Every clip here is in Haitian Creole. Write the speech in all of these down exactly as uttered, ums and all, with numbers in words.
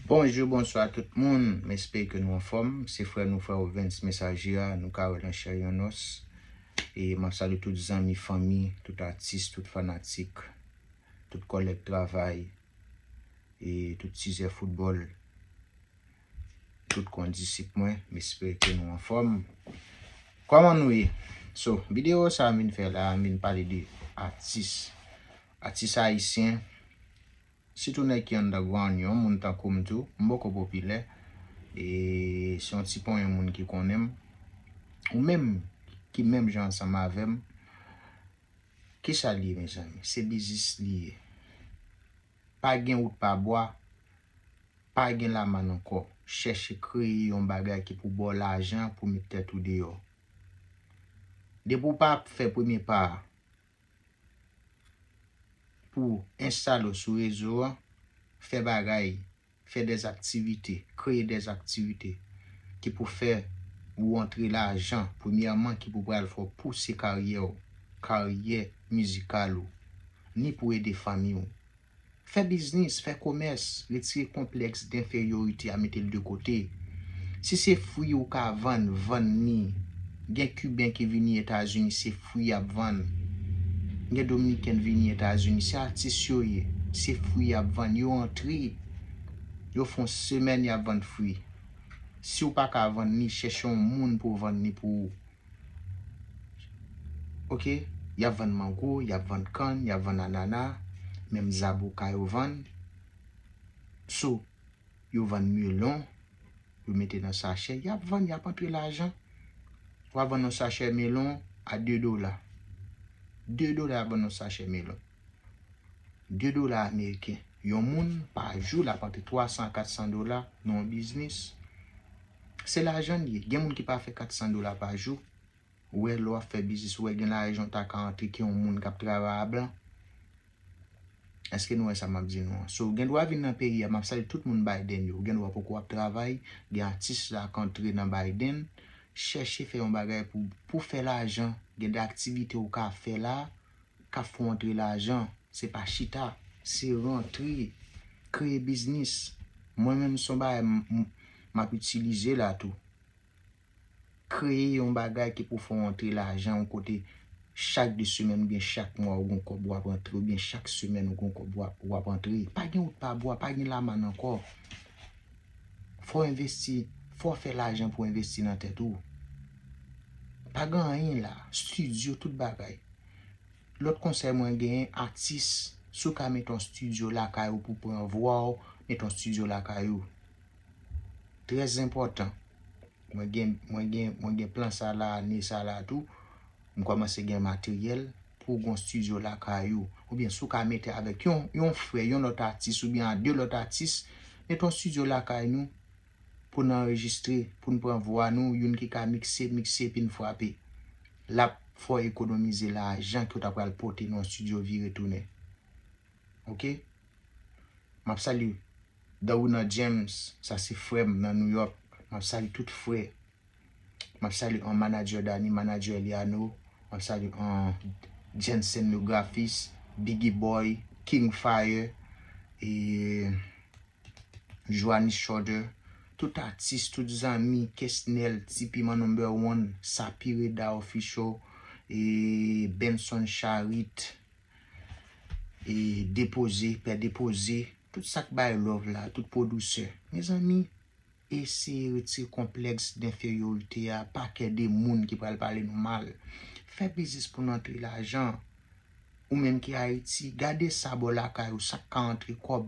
Bonjou, bonswa tout moun. M espere ke nou anfòm. Se frè nou, frè Ovens Mesaje a, nou ka wè nan chè yon nòs. E m ap salye tout zanmi, fanmi, tout atis, tout fanatik, tout kòlèg travay, e tout tizè foutbòl, tout kondisip mwen. M espere ke nou anfòm. Kòman nou ye? So, videyo sa a m vin fè la, m vin pale de atis. Atis ayisyen, sitou nèg ki underground yo, moun tankou m tou, m poko popilè. E se yon ti ponyen moun ki konnen m. Ou menm ki menm jan ansanm avè m. Kisa l ye, mezanmi? Se biznis li ye. Pa gen wout pa bwa, pa gen lamann ankò. Chèche kreye yon bagay ki pou ba w lajan pou met tèt ou deyò. Depi w pa fè premye pa a, pou enstale w sou rezo a, fè bagay, fè dèzaktivite, kreye dèzaktivite ki pou fè ou antre lajan, premyèman, ki pou pral fè w pouse karyè w, karyè mizikal ou, ni pou ede fanmi w. Fè biznis, fè komès, retire konplèks denferyorite a, mete l de kote. Si se fwi ou ka vann, vann li. Gen Kiben ki vini Etazini, se fwi y ap vann. Gen Dominiken vini Etazini, se atis yo ye, se fwi y ap vann. Yo antre, yo fè yon semèn y ap vann fwi. Si w pa ka vann li, chèche yon moun pou vann li pou ou. Oke? Y ap vann mango, y ap vann kann, y ap vann anana, menm zaboka yo vann. So, yo vann melon, yo mete nan sachè, y ap vann, y ap antre lajan. W ap vann yon sachè melon a de dola. De dola y ap vann yon sachè melon. De dola ameriken. Yon moun, pa jou, l ap antre twa san a kat san dola nan yon biznis. Se lajan l ye. Gen moun ki pa fè kat san dola pa jou. Ou wè, lè w ap fè biznis, ou wè gen lajan w ta ka antre ke yon moun k ap travay a blan. Èske nou wè sa m ap di nou an? So, ou gen dwa vin nan peyi a, m ap salye tout moun Biden yo. Ou gen dwa poko ap travay, gen atis la k antre nan Biden. Chèche fè yon bagay pou, pou fè lajan. Gen de aktivite ou ka fè la, k ap fè w antre lajan. Se pa chita, se rantre, kreye biznis. Mwen menm, se yon bagay m, m, m ap itilize la tou. Kreye yon bagay ki pou fè w antre lajan yon kote chak de semèn oubyen chak mwa ou gon kòb w ap rantre, oubyen chak semèn ou gon kòb w ap, w ap rantre. Pa gen wout pa bwa, pa gen lamann ankò. Fò w envesti, fò w fè lajan pou w envesti nan tèt ou. Pa gen anyen la, estidyo, tout bagay. Lòt konsèy mwen genyen, atis, si w ka mete yon estidyo lakay ou pou pran vwa w, mete yon estidyo lakay ou. Trè enpòtan. Mwen gen, mwen gen, mwen gen plan sa la, ane sa la tou. M kòmanse gen materyèl pou w gen yon estidyo lakay ou. Oubyen si w ka mete avèk yon, yon frè, yon lòt atis, oubyen a de lòt atis, mete yon estidyo lakay nou pou n anrejistre, pou n pran vwa nou, youn ki ka mikse, mikse, epi n frape. L ap fè w ekonomize lajan ke w ta pral pote nan yon estidyo vire tounen. Oke? M ap salye Dawina James, sa se frè m nan New York. M ap salye tout frè. M ap salye an manadjè Dani, manadjè Eliano. M ap salye an Jensen le grafis, Biggie Boy, King Fire, e Johannes Schroeder. Tout atis, tout zanmi, Kesnel, Ti Piman number one, Sapireda Official, e Benson Charit, e Depoze, Pè Depoze, tout sa k bay love la, tout pwodisè. Mezanmi, eseye retire konplèks denferyorite a, pakè de moun ki pral pale nou mal. Fè biznis pou n antre lajan. Ou menm ki Ayiti, gade sa bò lakay ou, sa k ka antre kòb.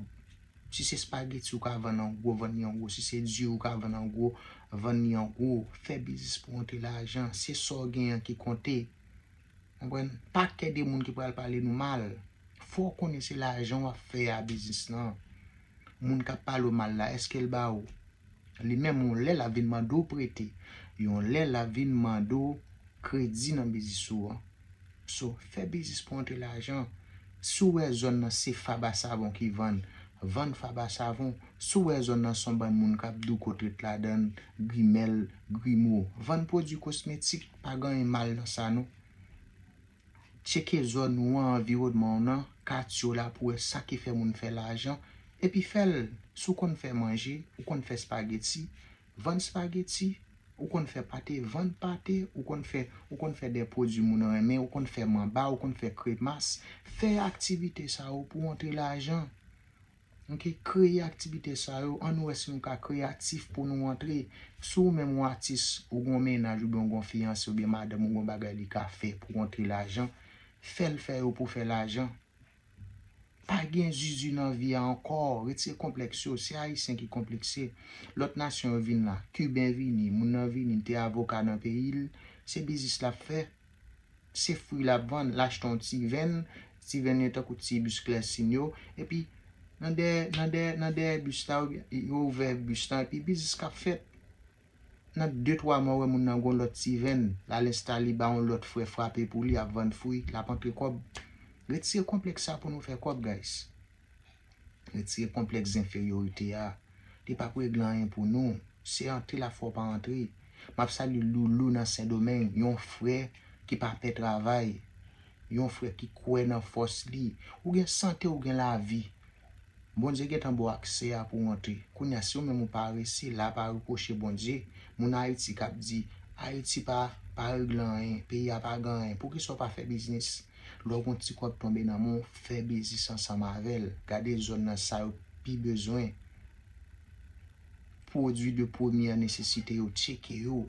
Si se espageti ou ka vann an gwo, vann li an gwo. Si se diri ou ka vann an gwo, vann li an gwo. Fè biznis pou w antre lajan. Se sa w genyen ki konte. Konprann? Pakè de moun ki pral pale nou mal. Fò w konnen se lajan w ap fè a biznis lan. Moun k ap pale w mal la, èske l ba ou? Li menm, yon lè l ap vin mande w prete. Yon lè l ap vin mande w kredi nan biznis ou an. So, fè biznis pou w antre lajan. Si w wè zòn nan se fab a savon ki vann, vann fab a savon. Si w wè zòn nan se yon bann moun k ap douko trèt ladan l, grimèl, grimo, vann pwodui kosmetik, pa gen anyen mal nan sa non. Tcheke zòn ou an, anviwònman w nan, katye w la pou w wè sa ki fè moun fè lajan, Epi fè l, si w konn fè manje, ou konn fè spageti, vann spageti, ou konn fè pate, vann pate, ou konn fè, ou konn fè de pwodui moun renmen, ou konn fè manba, ou konn fè kremas, fè aktivite sa yo pou w antre lajan. Ok, kreye aktivite sa yo, ann wè si nou ka kreyatif pou nou antre. Si w menm ou atis, ou gon mennaj oubyen ou gon fiyanse oubyen madanm ou gon bagay li ka fè pou w antre lajan, fè l fè yo pou fè lajan. Pa gen zuzu nan vi a ankò, retire konplèks yo, se Ayisyen ki konplekse. Lòt nasyon yo vin la, Kiben vini, moun nan vini, li te avoka nan peyi l, se biznis l ap fè. Se fwi l ap vann, l achte yon ti venn, ti venn yo tankou ti bis klèsin yo, epi nan dèyè, nan dèyè, nan dèyè bis la, yo ouvè bis lan, epi biznis k ap fèt. Nan de twa mwa, w wè moun nan gon lòt ti venn, l al enstale, ba yon lòt frè frape pou li, ap vann fwi, l ap antre kòb. Retire konplèks sa pou nou fè kòb, guys. Retire konplèks enferyorite a. Li p ap regle anyen pou nou. Se antre l ap fè w pa antre. M ap salye Loulou nan Sendomeng, yon frè ki pa pè travay, yon frè ki kwè nan fòs li. Ou gen sante, ou gen lavi. Bondye gentan ba w aksè a pou w antre. Kounye a, si w menm ou parese, la pa repwoche Bondye. Moun Ayiti k ap di, Ayiti pa, pa regle anyen, peyi a pa gen anyen. Poukisa w pa fè biznis? Lè w gon ti kòb tonbe nan men w, fè biznis ansanm avè l. Gade zòn nan sa yo pi bezwen. Pwodui de premyè nesesite yo, tcheke yo.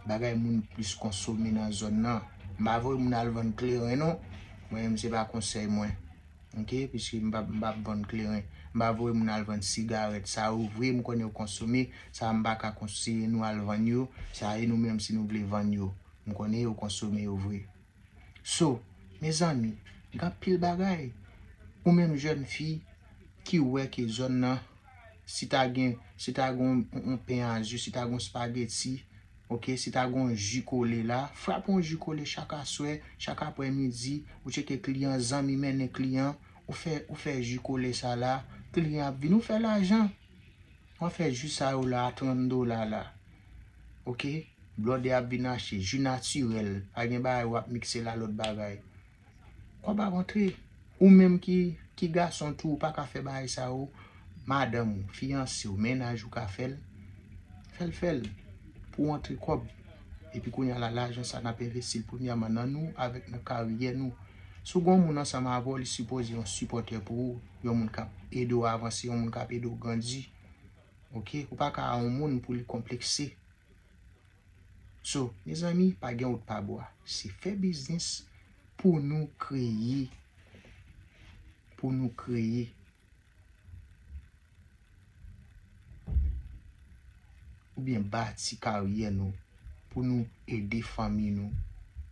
Bagay moun plis konsome nan zòn nan. M pa voye moun al vann kleren non. Mwen menm se pa konsèy mwen. Ok, piske m p ap, m p ap vann kleren. M pa voye moun al vann sigarèt. Sa yo vre, m konnen yo konsome. Sa m pa ka konseye nou al vann yo. Sa e nou menm si nou vle vann yo. M konnen yo konsome yo vre. So, mezanmi, gen anpil bagay. Ou menm jèn fi ki wè ke zòn nan, si ta gen, si ta gen yon, yon pen a zye, si ta gen yon spageti, ok, si ta gen yon ji kole la, frape yon ji kole chak aswè, chak aprèmidi, ou tcheke kliyan, zanmi mennen kliyan, ou fè, ou fè ji kole sa la, kliyan ap vin, ou fè lajan. W ap fè ji sa yo la a trant dola la. Ok? Blòdè ap vin achte, ji natirèl. Pa gen bagay w ap mikse l a lòt bagay. Kòb ap antre. Ou menm ki, ki gason tou, ou pa ka fè bagay sa yo. Madanm ou, fiyanse w, mennaj ou ka fè l. Fè l, fè l. Pou w antre kòb. Epi kounye a la, lajan sa n ap envesti l premyèman nan nou, avèk nan kariyè nou. Si w gen yon moun ansanm avè w, li sipoze yon sipòtè pou ou, yon moun k ap ede w avanse, yon moun k ap ede w grandi. Ok? Ou pa ka a yon moun pou li konplekse. So, mezanmi, pa gen wout pa bwa. Se fè biznis pou nou kreye. Pou nou kreye. Oubyen bati karyè nou. Pou nou ede fanmi nou.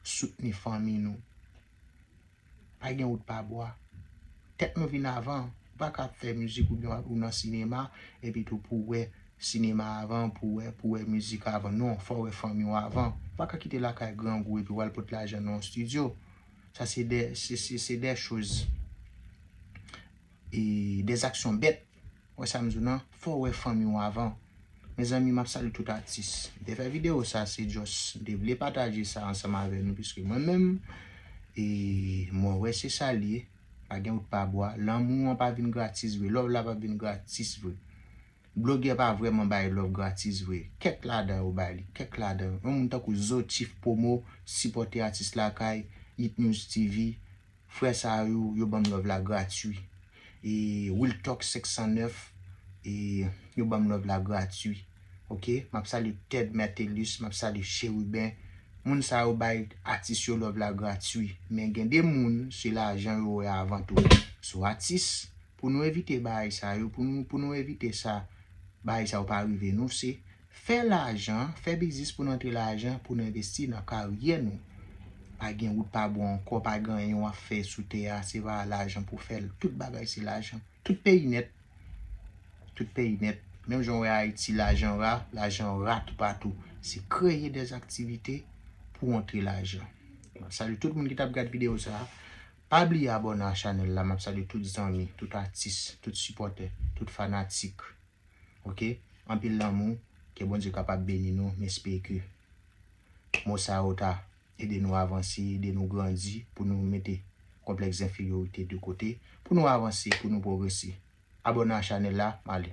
Soutni fanmi nou. Pa gen wout pa bwa. Tèt nou vin avan. Ou pa ka ap fè mizik oubyen w ap, ou nan sinema, epi tou pou w wè sinema avan, pou w wè, pou w wè mizik avan. Non, fò w wè fanmi w avan. Ou pa ka kite lakay grangou epi w al pot lajan nan yon estidyo. Sa se de, se, se, se de choz, e, des actions bêtes. Wè sa m di w nan? Fò w wè fanmi w avan. Mezanmi, m ap salye tout atis. M te fè videyo sa, se just, m te vle pataje sa ansanm avè nou, piske mwen menm, e, mwen wè se sa l ye. Pa gen wout pa bwa. Lanmou an pa vin gratis vre. Love la pa vin gratis vre. Blogè pa vrèman bay love gratis vre. Kèk ladan yo bay li. Kèk ladan yo. Yon moun tankou Zotif Promo, sipòte atis lakay, Hit News T V, frè sa yo, yo ban m love la gratui. E Will Talk senk san nèf, e yo ban m love la gratui. Ok? M ap salye Ted Metellus, m ap salye Chérubin. Moun sa yo bay atis yo love la gratui. Men gen de moun, se lajan yo wè avan tou. So atis, pou nou evite bagay sa yo, pou nou, pou nou evite sa, bagay sa yo pa rive nou, se fè lajan, fè biznis pou n antre lajan, pou n envesti nan karyè nou. Pa gen wout pa bwa ankò, pa gen anyen w ap fè sou tè a, se pa lajan pou fè l. Tout bagay se lajan. Tout peyi nèt. Tout peyi nèt. Menm jan w wè Ayiti, lajan ra, lajan ra toupatou. Se kreye des activités pou antre lajan. M ap salye tout moun ki t ap gad videyo sa a. Pa bliye abòne a chanèl la. M ap salye tout zanmi, tout atis, tout sipòtè, tout fanatik. Ok? Anpil lanmou. Ke Bondye kapab beni nou. M espere ke mo sa yo ta ede nou avanse, ede nou grandi, pou nou mete konplèks enferiyorite de kote, pou nou avanse, pou nou pwogrese. abòne a chanèl la, m ale.